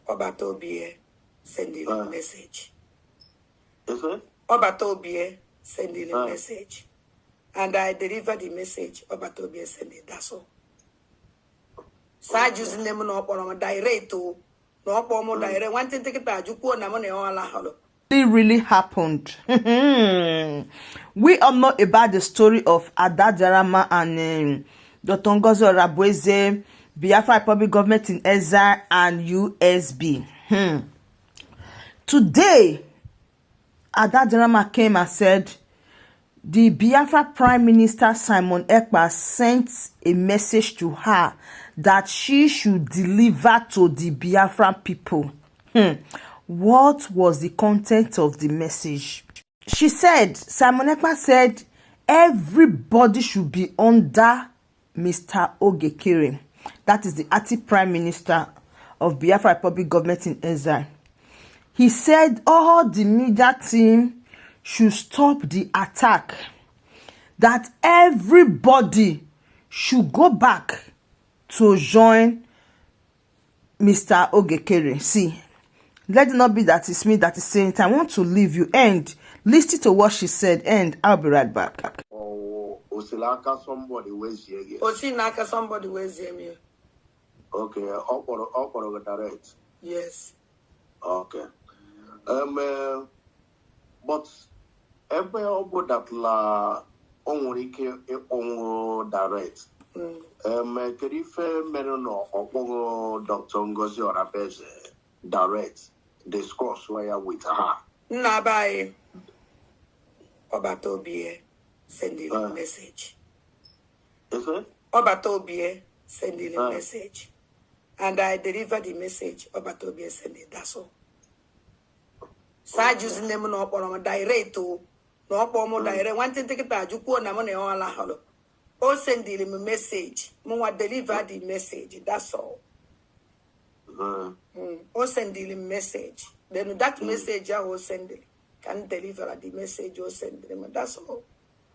Ọbata Obie sendịrị m message. Ese? Ọbata Obie sendịrị m message. And I deliver the message Ọbata Obie send it. That's all. Saa jụzi m na ọ kpọrọ m direct o na ọ kpọọ m direct nwantịntị kịta ajụkwuo na mụ na ya ọla hụrụ. Really happened. We all know about the story of Ada Jarama and Dr. Ngozi Orabueze, Biafra Republic Government in Exile and USB. Today, Ada Jarama came and said the Biafra Prime Minister Simon Ekpa sent a message to her that she should deliver to the Biafran people. What was the content of the message? She said, Simon Ekpa said, everybody should be under Mr. Ogekere. That is the acting Prime Minister of Biafra Republic Government in Exile. He said all the media team should stop the attack, that everybody should go back to join Mr. Ogekere. See, let it not be that it's me that is saying it. I want to leave you and listen to what she said, and I'll be right back. Ọ o siri aka somebody wee zie gị? O si n'aka somebody wee zie m ya. Okay, ọ kpọrọ gị direct? Yes. Okay. But ebe ọ bụ that la o nwere ike ịkpọnwụ direct. Kedu ife mere na ọ kpọghị Dr. Ngozi Orabueze direct, discuss ya with her? Nna be anyị, Ọbata Obie sendịrị m message. Ese? Ọbata Obie sendịrị m message. And I deliver the message Ọbata Obie send it. That's all. Saa jụzi m na ọ kpọrọ m direct o na ọ kpọọ m direct nwantịntị kịta ajụkwuo na mụ na ya ọla hụrụ o sendịrị m message, mụ nwa deliver the message. That's all. O sendịrị m message, then that message ahụ o sendịrị ka m deliver the message o sendịrị m. That's all.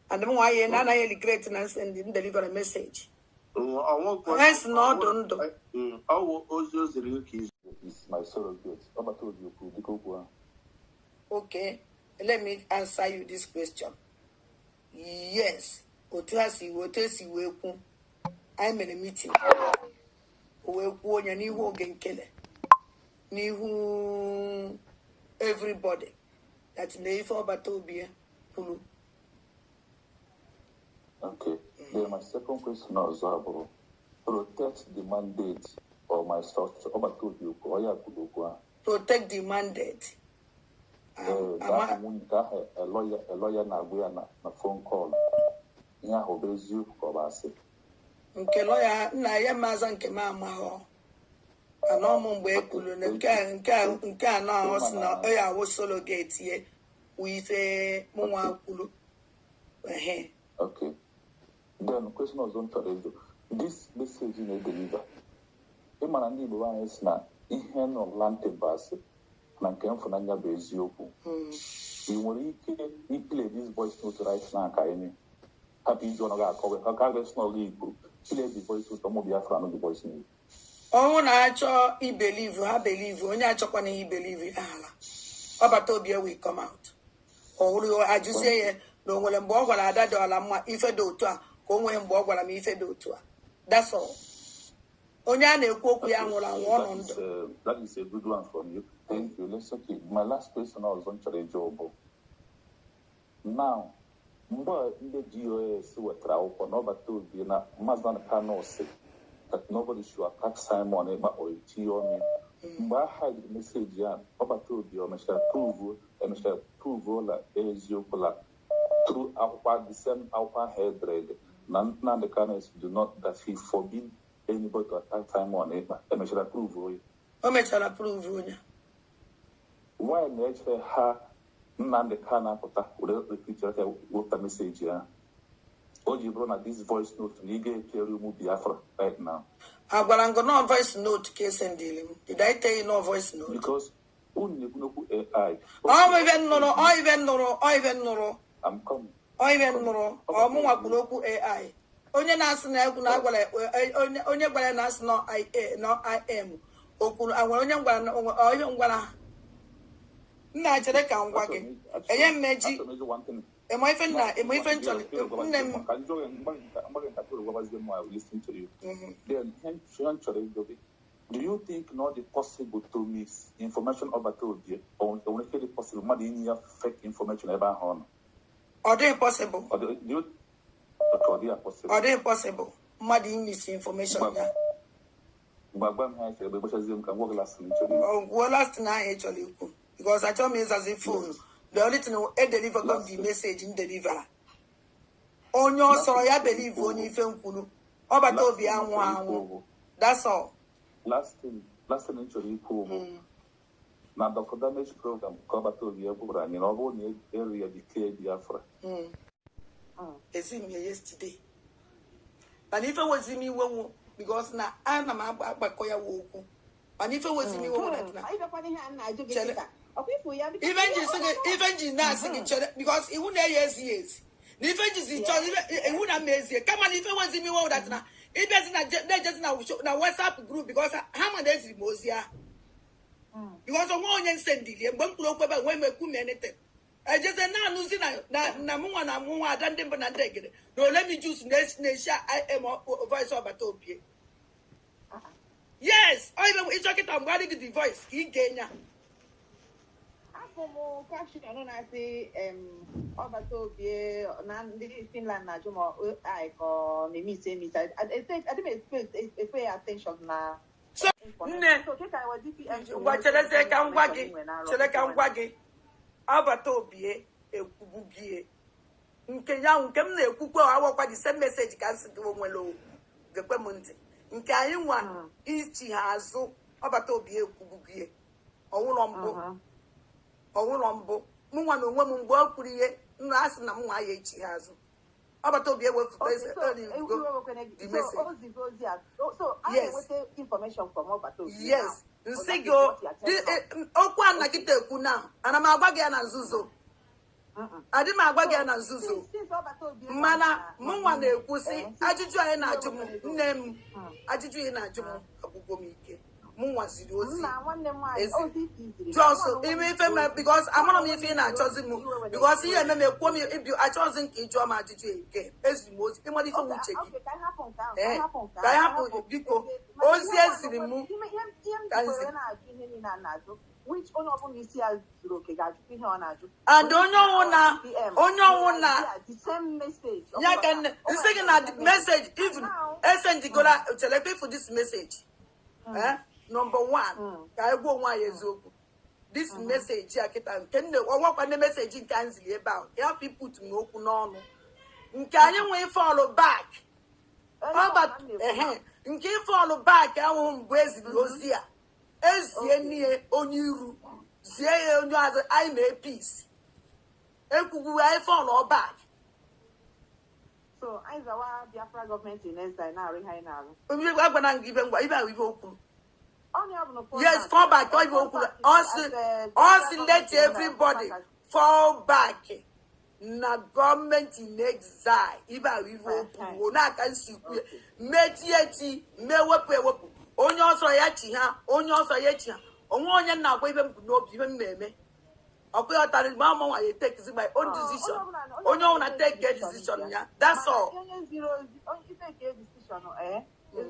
And m nwa ihe na anaghị regret na send m deliver message. Hence na ọ dụ ndụ. Ọ wụ ozi o ziri gị ka izu. Is my surrogate. Ọbata Obi okwu dịka okwu ahụ. Okay, let me answer you this question. Yes, otu ha si otu esi wee kwu, anyị mere meeting, o wee kwuo onye n'ihu oge nkele n'ihu everybody that na ife Ọbata Obi ya kwuru. Okay. Then my second question ọzọ abụrụ protect the mandate or my structure. Ọbata Obi okwu ọ ya kwuru okwu ahụ. Protect the mandate. Ee, nke ahụ nwunye nke ahụ elọya na-agwa ya na phone call. Ihe ahụ bụ eziokwu ka ọ bụ asị? Nke lọya nna ya maza nke m amaghọ anọ m mgbe e kwuru na nke a na ọ sị na ọ ya awụ surrogate ye wụ ife mụnwa kwuru ehe. Okay. Then question ọzọ m chọrọ ịjụ, this message na-edeliver, ị mara ndị Igbo anyị sị na ihe nọ la ntị bụ asị na nke mfụnanya bụ eziokwu. Ị nwere ike iplay this voice note right now ka anyị hapụ iji ọnụ gị akọwa ka ka gị sị n'ọgụ Igbo play the voice note, ụmụ Biafra nụ the voice note. Ọnwụ na-achọ ibelieve ha believe, onye achọkwana ibelieve ya ala Ọbata Obi will come out. Ọ hụrụ ajụzie ya na o nwere mgbe ọ gwara Ada dị ọla mma ife dị otu a, ka o nwee mgbe ọ gwara m ife dị otu a. That's all. Onye a na-ekwu okwu ya nwụrụ anwụ, ọ nọ ndụ. That is a good one from you. Thank you. Let's okay. My last question ọzọ m chọrọ ịjụ bụ now, mgbe ndị DOS wetara akwụkwọ na Ọbata Obi na Maazị Nnamdi Kanu sị that nobody should attack Simon Ekpa or etinye ọnụ ya, mgbe a hide message ya, Ọbata Obi o mechara prove la eziokwu la through akwụkwọ, the same akwụkwọ ahụ edere ede na Nnamdi Kanu do not that he forbid anybody to attack Simon Ekpa, emechara prove ya? O mechara prove onye. Why na-eche ha Nnamdi Kanu apụta were repeat aka wepụta message ya o ji bụrụ na this voice note na ị ga-ekere ụmụ Biafra right now? Agwara ngụ no voice note ka esendịrị m. Did I tell you no voice note? Because unu na-ekwu n'okwu AI. Ọ bụ ife nnụrụ, ọ ife nnụrụ, ọ ife nnụrụ. I'm coming. Ọ ife nnụrụ. Ọ mụnwa kwuru okwu AI. Onye na-asị na egwu na agwara onye, onye gwara ya na asị nọ IA nọ IM. Okwuru nwere onye m gwara na onye m gwara ha. Nna, chere ka m gwa gị. Enye m meji. Achọrọ m ịjụ one thing. Ịma ife nna, ịma ife nchọrọ, nne m. Ka njọ mgbe nka tụrụ gwabazie m, I will listen to you. Then ihe m chọrọ ịjụ gị, do you think na ọ dị possible to miss information ọbata obi, o nwere ike dị possible mmadụ inye ya fake information ebe ahụ ọ nọ? Ọ dịghị possible. Ọ dị do you- Okay, ọ dịghị possible. Ọ dịghị possible mmadụ imiss information ya. Mgbe agba m ha chere ebe gbachazie m ka m gwa gị last m chọrọ ikwu. Ọ gwuo last na ahụ ị chọrọ ikwu, because achọrọ m ịzazi phone. The only thing, e deliver go the message m deliver. Onye ọ sọrọ ya believe, onye ife m kwuru, ọbata obi anwụ anwụ, that's all. Last thing m chọrọ ikwu bụ na Dr. Damage program ka ọbata obi ya gwara anyị na ọ bụrụ na eru ya declare Biafra. Ezi m ya yesterday, mana ife wezi m iwe wụ because na ana m agbakọ ya wụ okwu, mana ife wezi m iwe wụ that na Anyị bịakwana ihe a na-ajụ gị Chere. kịta. Ọkwa ifu ya biko. Ife nji sị gị, ife nji na-asị gị chere, because iwu na-eyi ezi ezi na ife njizi chọọ ife iwu na mma ezie, kama na ife wezi m iwe wụ that na ịbịazi na na-ejezi na WhatsApp group, because ha ma na eziri m ozi ahụ, because onwe onye nsendilie mgbe m kwuru okwu ebe a nwee m ekwu m anything, ejeze na-anụzi na mụnwa na mụnwa ada ndị mbụ na ndị egede na olemi jus na-eshi im voice ọbata obie. Yes, ọ ibe ịchọ kịta mgbe adịghị the voice ka ị ga-enya. Afọ m caption na-asị ọbata obi na ndị Finland na-ajụ ma AI ka ọ na-eme ise emise. Adị m pay attention na So nne, So, kịta wa DPM. Ngwa, cherezie ka m gwa gị, chere ka m gwa gị. Ọbata obie ekwubugie nke ya, nke m na-ekwukwe awakwa the same message ka m si gị nwere o gekwe m ntị, nke anyị nwa ichi ha azụ. Ọbata obi ekwubugie ọwụlọ mbụ, ọwụlọ mbụ mụ nwa na onwe m mgbe ọ kwuru ihe nna asị na m nwa ya echi ha azụ. Ọbata obi ewepụta the message. Yes. Yes, nsị gị okwu a nakịta ekwu na ana m agwa gị ya na nzuzo, adị m agwa gị ya na nzuzo, mana mụnwa na-ekwu sị ajụjụ anyị na-ajụ m, nne m, ajụjụ ị na-ajụ m agwụgwọ m ike. Mụ nwaziri ozi just ime ife mere, because amara m ife ị na-achọzi m, because ihe eme m ekwuo m ibi achọzi m ka ị jụọ m ajụjụ eke eziri m ozi ịmara ife uche gị. Ee, ka anyị hapụ biko ozi eziri m ka nzi. Which onye ọbụla isi ya zuru oke ga-ajụkwa ihe ọ na-ajụ. And onye ọnwụ na onye ọnwụ na the same message. Ya ka nne nsị gị na message even esendigora chelekwa ifu this message, eh? Number one, ka anyị gwa onwe anyị eziokwu, this message a kịta nke nne ọnwakwa nne message nke anyị ziri ebe ahụ ya hapụ iput m okwu n'ọnụ nke anyị nwee fall back ọba ehe nke fall back ahụhụ mbụ eziri ozi a ezie n'ihe onye iru zie ya onye azụ anyị mee peace ekwugwu anyị fall back. So anyị zawa Biafra gọọmenti in exile na-arụ ihe anyị na-arụ. Onye agwana gị ibe ngwa ibe ahụ ibe o kwuru. Onye ọ bụla fall Yes, back. fall back. Ọ ibe o kwuru, ọ sị let everybody fall back na gọọmenti in exile. Ibe ahụ ibe o kwuru n'aka nsi kwu ya metie eti mewepụ ewepụ onye ọsọ ya chi ha, onye ọsọ ya echi ha onwe onye na-agwa ibe m bụ n'obi ibe m na-eme ọkụ ya ọtara mgbe ama nwa ya take my own decision, onye ọbụla take a decision ya, that's all. Onye ziri ozi, onye take a decision,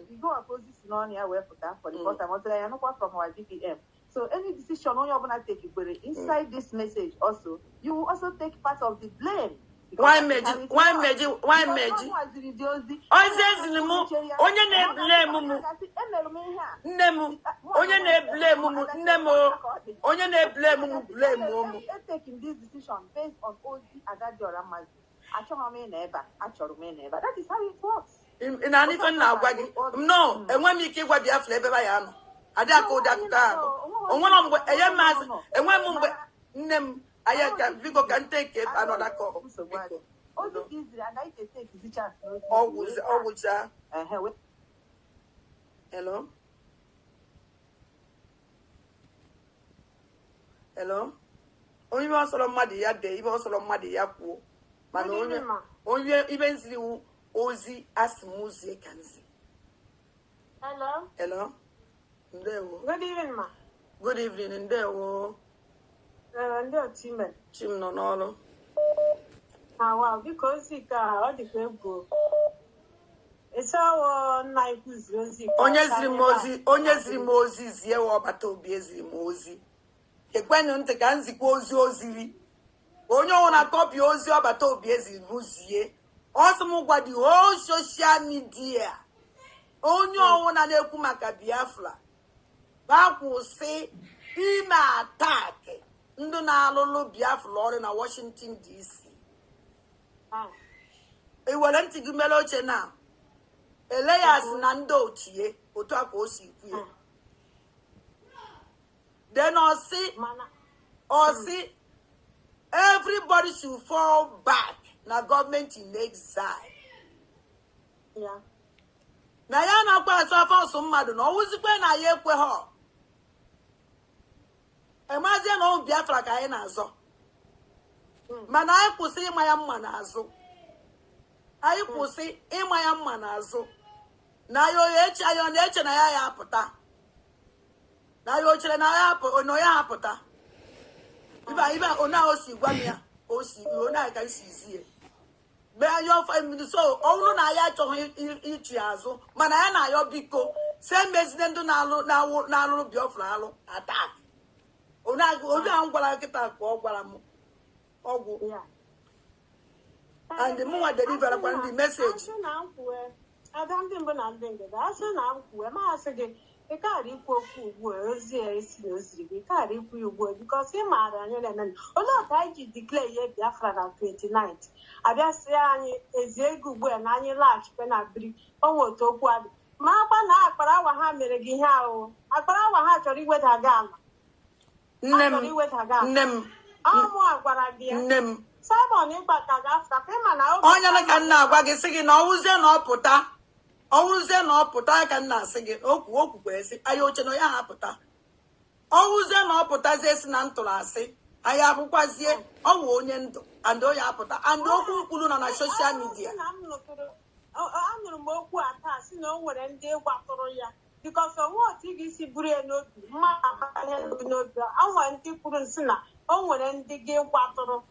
igo ka ozi si n'ọnụ ya wee pụta for the first time, ọ sịrị ya nụkwa from our DPM. So any decision onye ọbụla take kwere inside this message also, you will also take part of the blame. Why meji? Why meji? Why meji? Ozi eziri mụ, onye na-eblame mụ. Emere m ihe a. Nne m, onye na-eblame m, nne m o, onye na-eblame m, blame m. Taking this decision based on ozi Adadiora Mazi. Achọghị m ịnọ ebe a, achọrọ m ịnọ ebe a. That is how it works. Ị na-anụ ife m na-agwa gị? No, enwe m ike ịgwa Biafra ebe ya nọ adị aka ụdị akụkọ ahụ onwere mgbe enye m azụ enwe m mgbe nne m anya ka biko ka m take another call. Nsogbu biko. adị. Ozi ka iziri anaghị eteki chance n'ozi. Ọgwụcha. Ehe, Hello, hello, onye ibe ọsọrọ mmadụ ya dee ibe ọsọrọ mmadụ ya kwuo, mana onye onye ibe nziriwu ozi asị m ozie ka nzi. Hello. Hello. Ndewo. Good evening, ma. Good evening, ndewo. Ee, ndị otu ime. Chi m nọ n'ọrụ. Ah, wow, biko, ozi ka ọ dịkwa egwu. Ịsawo nna ikwu ziri ozi ka Onye ka ziri m anyị ozi, onye ziri m ozi zie wa ọbata obi eziri m ozi. Ekwenụ ntị ka nzikwa ozi o ziri. Onye ọbụla copy ozi ọbata obi eziri m zie. Ọ sị m gwa the whole social media, onye ọbụla na-ekwu maka Biafra, ba kwụsị ime attack ndị na-alụlụ Biafra ọrụ na Washington DC. Ị were ntị gị mere oche na Elias na ndị otie otu a ka o si kwu ya. Then ọ sị Mana ọ sị everybody should fall back na gọọmenti in exile. Na ya nakwa asụ afọ ọsụ mmadụ na ọwụzikwe na ya ekweghọ emazie na ọ Biafra ka anyị na-azọ, mana anyị kwụsị ịma ya mma n'azụ, anyị kwụsị ịma ya mma n'azụ, na ya oye eche anyị, ọ na-eche na ya ya apụta, na ya o chere na ya apụ na ya apụta ibe ibe onye ahụ si gwa m ya ka o si onye ahụ ka m si zie mgbe anyị ọfa. So ọ bụrụ na anyị achọghị ịchị azụ, mana ya na-ayọ, biko, si emezide ndị na-alụ na-alụrụ Biafra alụ attack. Onye ahụ gwara kịta ka ọ gwara m ọgwụ. And mụnwa deliver kwa ndị message. Asị na m kwue, ada ndị mbụ na ndị ngede, asị na m kwue, masị gị ị kaara ikwu okwu ugbu a. Ozi a esi na oziri gị, ị kaara ikwu ya ugbu a, because ị maara anyị na-eme. Olee otu anyị ji declare ihe Biafra na 29th, abịa sị anyị ezi ego ugbu a na anyị laghachikwa na biri onwe otu okwu adị ma akpa na akpara awa ha mere gị ihe ahụ, akpara awa ha chọrọ iweda gị ala. Nne m. Ha chọrọ iweda gị ala. Nne m. Ọmụ a gwara gị ya. Nne m. Simon Ekpa ka ga-afta ka ịma na oge Onye na ka m na-agwa gị, sị gị na ọwụzie na ọ pụta, ọwụzie na ọ pụta ya ka m na-asị gị okwu o kwukwere sị anyị oche na ya ha pụta, ọwụzie na ọ pụtazie si na m tụrụ asị, anyị abụkwazie ọ wụ onye ndụ and onye apụta and okwu kwuru nọ na social media. Sị na m anụrụ m okwu a taa, sị na o nwere ndị gwatụrụ ya, because onwe otu ị ga-esi buru ya n'obi mmadụ amanye n'obi. O nwere ndị kwuru nsị na o nwere ndị gị gwatụrụ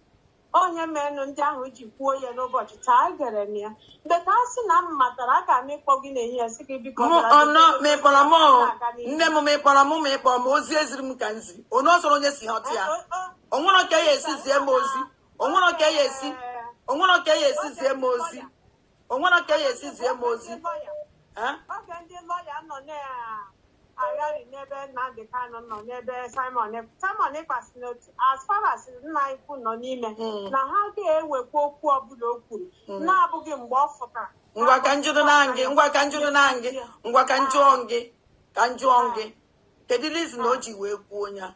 onye merenụ ndị ahụ ji kwuo ya n'ụbọchị taa. Egere m ya mgbe ka a sị na m matara aka m ịkpọ gị n'ehihie, sị gị biko mụ bịara ọnọ dote ma ị kpọrọ m o, na-aga n'ihu. Nne m, ma ị kpọrọ m, ma ị kpọrọ m, ozi eziri m ka m ziri onye ọsọrọ onye si ghọta ya. O nwere ka ya esi zie m ozi, o nwere ka ya esi, o nwere ka ya esi zie m ozi, o nwere ka ya esi zie m ozi. Eh? Oge ndị lọya nọ na-agharị n'ebe Nnamdi Kanu nọ, n'ebe Simon Ekpa si n'otu as far as nna ikwu nọ n'ime na ha ga-ewekwa okwu ọbụla o kwuru na-abụghị mgbe ọ fụtara. Ngwa, ka njụrụ na gị, ngwa, ka njụrụ na gị, ngwa, ka njụọ gị, ka njụọ gị, kedu reason o ji wee kwuo ya?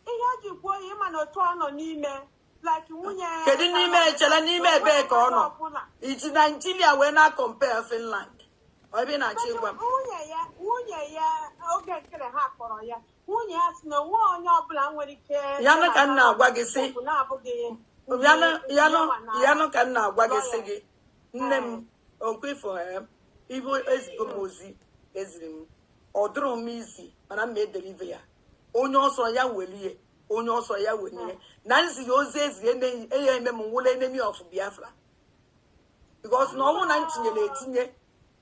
Ihe o ji kwuo ya, ịma na otu ọ nọ n'ime, like nwunye Kedu n'ime? Echela, n'ime ebee ka ọ nọ? Ọbụla. Iji Naijiria wee na compare Finland? Ọ ebe ị na-achọ ịgwa m? Nwunye ya, oge nkere ha kpọrọ ya, nwunye ya si na onwe onye ọbụla nwere ike Yanụ ka m na-agwa gị sị okwu na-abụghị yanụ yanụ ndị nwa na yanụ ka m na-agwa gị, sị gị, nne m, okwu ifo ibu ezigo m ozi eziri m, ọ dụrụ m isi, mana m edelive ya. Onye ọsọ ya welie, onye ọsọ ya welie na nziri ozi eziri enye eme m nwụla enemy of Biafra, because na ọnwụ na m tinyere etinye,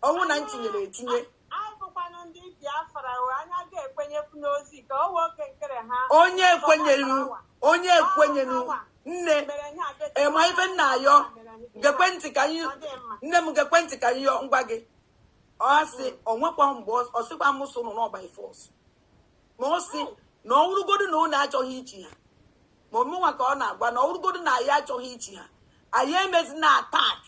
ọnwụ na m tinyere etinye. Anyị bụkwanụ ndị Biafra o, anyị ga-ekwenyekwu n'ozi ka o wee oge nkere ha. Onye ekwenyelu, onye ekwenyelu, nne, ema ife nna ayọ, gekwe ntị ka anyị, nne m, gekwe ntị ka anyị yọọ ngwa gị. Ọ sị ọ nwekwa mgbe ọ sịkwa m so nọ by force, ma ọ sị na ọ wụrụgodu na unu achọghị ichi ha, ma ọmụnwa ka ọ na-agwa na ọ wụrụgodu na anyị achọghị ichi ha, anyị emezi na attack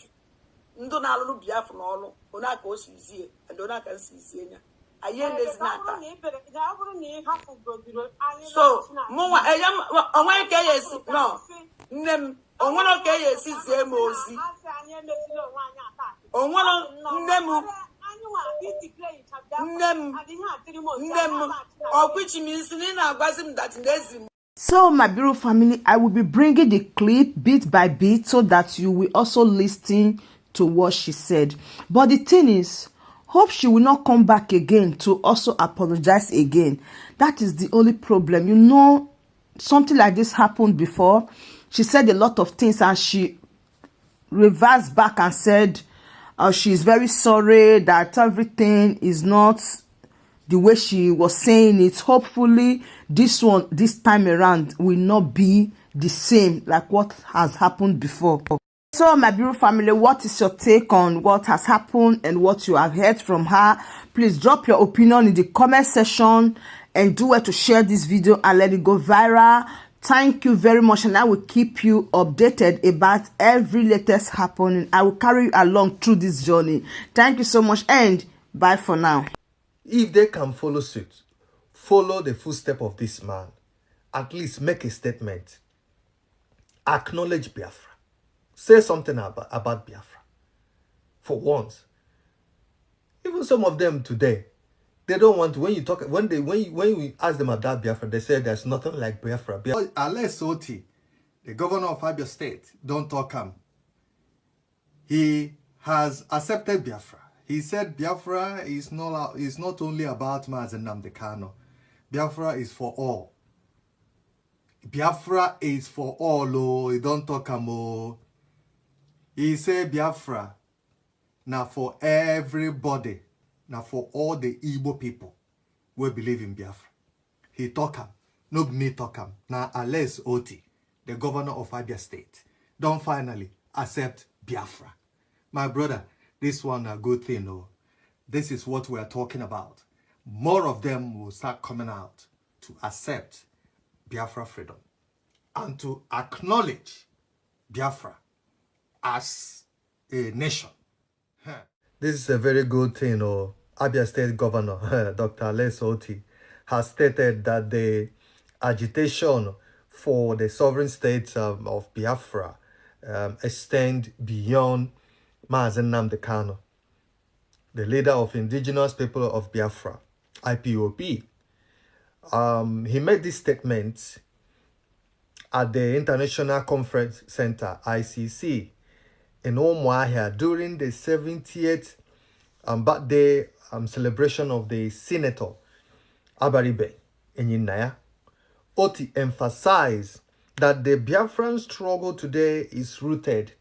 ndị na-alụrụ Biafra n'ọlụ. Onye aka o si zie and onye aka m si zie ya, anyị emezi na attack. Ọ bụrụ na ị hapụgodiri anyị So mụnwa enye m onweghị ka ya esi nọ, nne m, onwere ka ya esi zie m ozi. Asị anyị emezila onwe anyị attack. Onwere, nne m. Anyị nwa Nne m, nne m, ọkwichi m isi na ị na-agwazi m that na ezi m. So, my beautiful family, I will be bringing the clip bit by bit so that you will also listen to what she said. But the thing is, Hope she will not come back again to also apologize again. That is the only problem. You know, something like this happened before. She said a lot of things and she reversed back and said she's very sorry that everything is not the way she was saying it. Hopefully, this one, this time around, will not be the same like what has happened before. So, my beautiful family, what is your take on what has happened and what you have heard from her? Please drop your opinion in the comment section and do well to share this video and let it go viral. Thank you very much, and I will keep you updated about every latest happening. I will carry you along through this journey. Thank you so much, and bye for now. If they can follow suit, follow the footstep of this man, at least make a statement, acknowledge Biafra, say something about Biafra for once. Even some of them today, they don't want to, when you talk, when they when you, when we ask them about Biafra, they say there's nothing like Biafra. Alex Otti, the governor of Abia State, don talk am. He has accepted Biafra. He said Biafra is not only about Mazi Nnamdi Kanu. Biafra is for all. Biafra is for all. Oh, he don talk am. Oh. He say Biafra na for everybody. Na for all the Igbo people who believe in Biafra. He talk am. No be me talk am. Na Alex Otti, the governor of Abia State, don finally accept Biafra. My brother, this one a good thing. Oh. This is what we are talking about. More of them will start coming out to accept Biafra freedom and to acknowledge Biafra as a nation. This is a very good thing. Oh, Abia State Governor Dr. Alex Otti has stated that the agitation for the sovereign state of Biafra extend beyond Mazi Nnamdi Kanu, the leader of Indigenous People of Biafra, IPOB. He made this statement at the International Conference Center, ICC, in Umuahia during the 70th birthday celebration of the Senator Abaribe Enyinnaya. Otti emphasized that the Biafran struggle today is rooted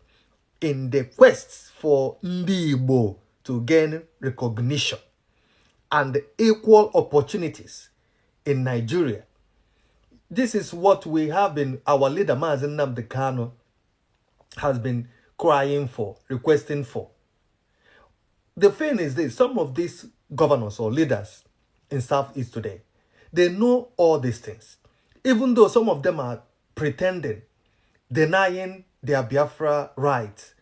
in the quest for Ndi Igbo to gain recognition and equal opportunities in Nigeria. This is what we have been, our leader Mazi Nnamdi Kanu has been crying for, requesting for. The thing is this: some of these governors or leaders in Southeast today, they know all these things. Even though some of them are pretending, denying their Biafra rights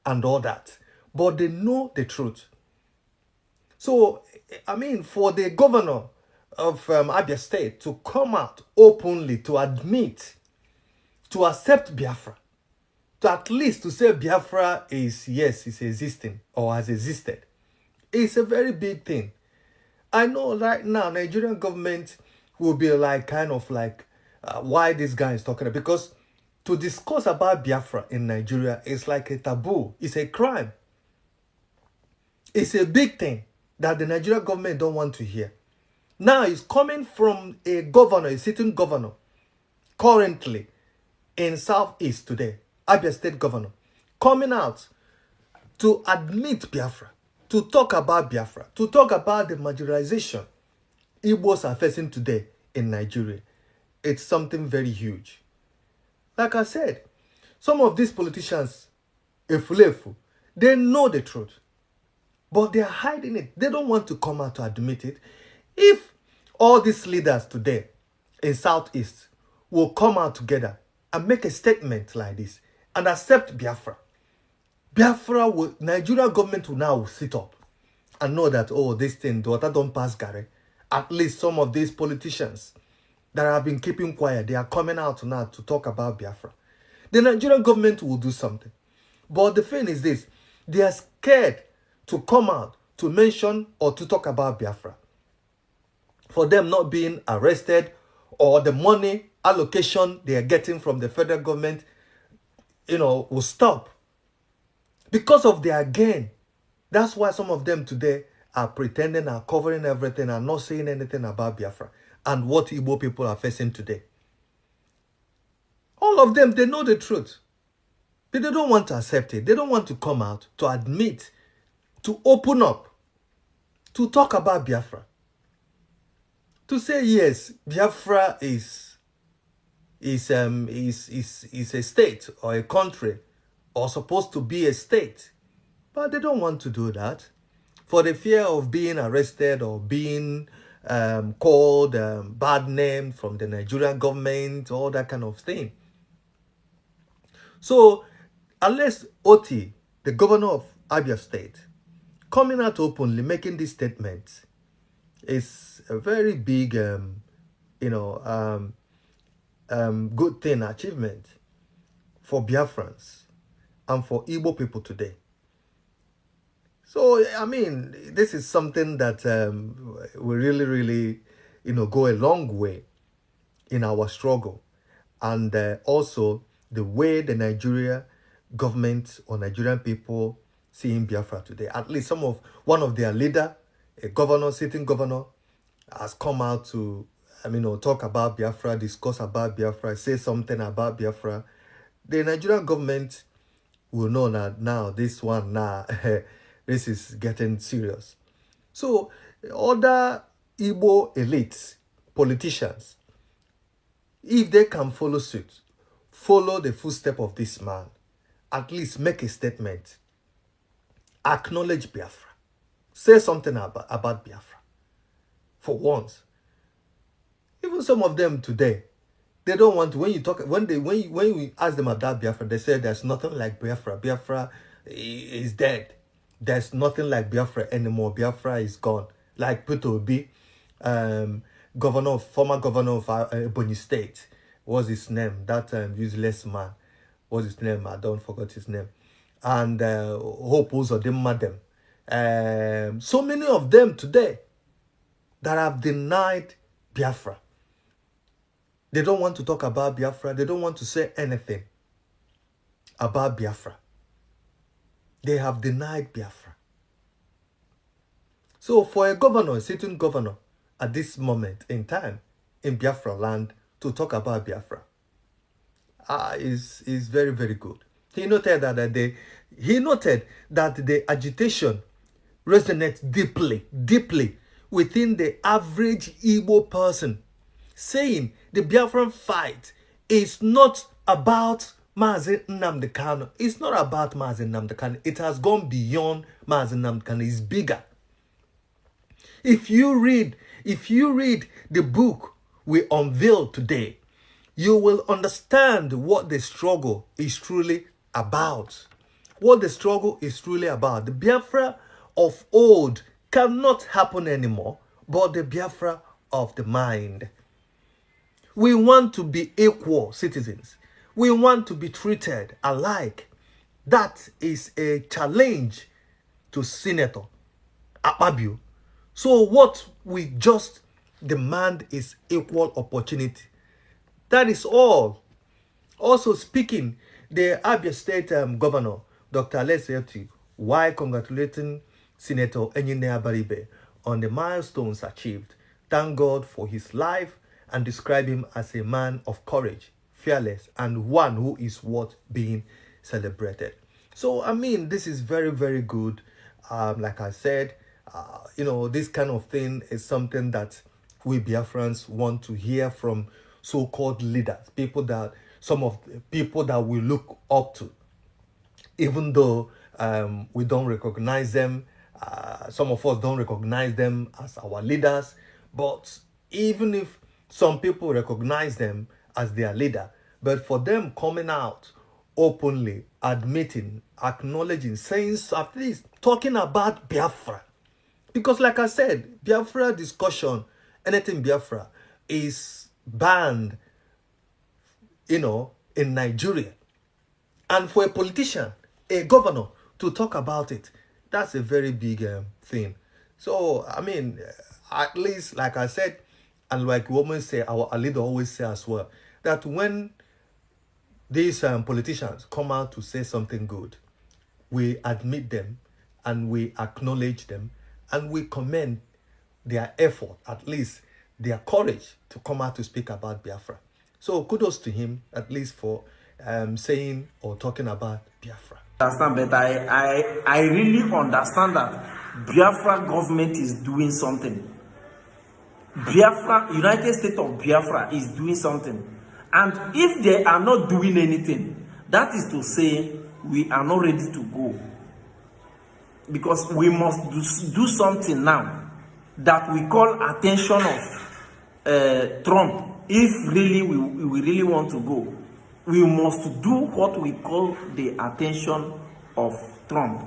and all that, but they know the truth. So, I mean, for the governor of Abia State to come out openly to admit, to accept Biafra, to at least to say Biafra is, yes, is existing or has existed, it's a very big thing. I know right now Nigerian government will be like, kind of like, why this guy is talking, because to discuss about Biafra in Nigeria is like a taboo. It's a crime. It's a big thing that the Nigerian government don't want to hear. Now it's coming from a governor, a sitting governor, currently in Southeast today, Abia State governor, coming out to admit Biafra, to talk about Biafra, to talk about the marginalization Igbos are facing today in Nigeria. It's something very huge. Like I said, some of these politicians, efulefu, they know the truth, but they are hiding it. They don't want to come out to admit it. If all these leaders today in Southeast will come out together and make a statement like this and accept Biafra, Nigeria government will now sit up and know that, oh, this thing, the water don pass garri. At least some of these politicians that have been keeping quiet, they are coming out now to talk about Biafra. The Nigerian government will do something. But the thing is this: they are scared to come out to mention or to talk about Biafra. For them not being arrested or the money allocation they are getting from the federal government will stop. Because of their gain. That's why some of them today are pretending, are covering everything, and not saying anything about Biafra and what Igbo people are facing today. All of them, they know the truth. But they don't want to accept it. They don't want to come out to admit, to open up, to talk about Biafra. To say, yes, Biafra is a state or a country or supposed to be a state. But they don't want to do that for the fear of being arrested or being called bad name from the Nigerian government, all that kind of thing. So, Alex Otti, the governor of Abia State, coming out openly making this statement is a very big, good thing, achievement for Biafrans and for Igbo people today. So, I mean, this is something that will really, really, go a long way in our struggle. And also the way the Nigeria government or Nigerian people see in Biafra today. At least some of one of their leader, a governor, sitting governor, has come out to, I mean, talk about Biafra, discuss about Biafra, say something about Biafra. The Nigerian government will know that now this one now this is getting serious. So other Igbo elites, politicians, if they can follow suit, follow the footstep of this man, at least make a statement, acknowledge Biafra, say something about Biafra for once. Even some of them today, they don't want to, when you talk, when they when you, when we ask them about Biafra, they say there's nothing like Biafra. Biafra is dead. There's nothing like Biafra anymore. Biafra is gone. Like Peter Obi, former governor of Ebonyi State, what's his name? That useless man. What's his name? I don't forget his name. And Hope Uzodinma them. So many of them today that have denied Biafra. They don't want to talk about Biafra. They don't want to say anything about Biafra. They have denied Biafra. So for a governor, a sitting governor, at this moment in time in Biafra land to talk about Biafra is very, very good. He noted that the agitation resonates deeply, deeply within the average Igbo person, saying the Biafran fight is not about Mazi Nnamdi Kanu. It's not about Mazi Nnamdi Kanu. It has gone beyond Mazi Nnamdi Kanu. It's bigger. If you read the book we unveiled today, you will understand what the struggle is truly about. What the struggle is truly about. The Biafra of old cannot happen anymore, but the Biafra of the mind. We want to be equal citizens. We want to be treated alike. That is a challenge to Senator Akpabio. So what we just demand is equal opportunity. That is all. Also speaking, the Abia State Governor, Dr. Alex Otti, while congratulating Senator Enyinnaya Abaribe on the milestones achieved, thank God for his life and describe him as a man of courage, fearless, and one who is worth being celebrated. So, I mean, this is very, very good. Like I said, this kind of thing is something that we Biafrans want to hear from so-called leaders, people that some of the people that we look up to, even though we don't recognize them. Some of us don't recognize them as our leaders, but even if some people recognize them as their leader, but for them coming out openly, admitting, acknowledging, saying, at least talking about Biafra. Because like I said, Biafra discussion, anything Biafra is banned, in Nigeria. And for a politician, a governor, to talk about it, that's a very big thing. So, I mean, at least, like I said, and like women say, our leader always say as well, that when these politicians come out to say something good, we admit them and we acknowledge them And we commend their effort, at least their courage to come out to speak about Biafra. So kudos to him, at least for saying or talking about Biafra. Understand, but I really understand that Biafra government is doing something. Biafra, United States of Biafra is doing something. And if they are not doing anything, that is to say we are not ready to go. Because we must do something now that we call attention of Trump. If really we really want to go, we must do what we call the attention of Trump.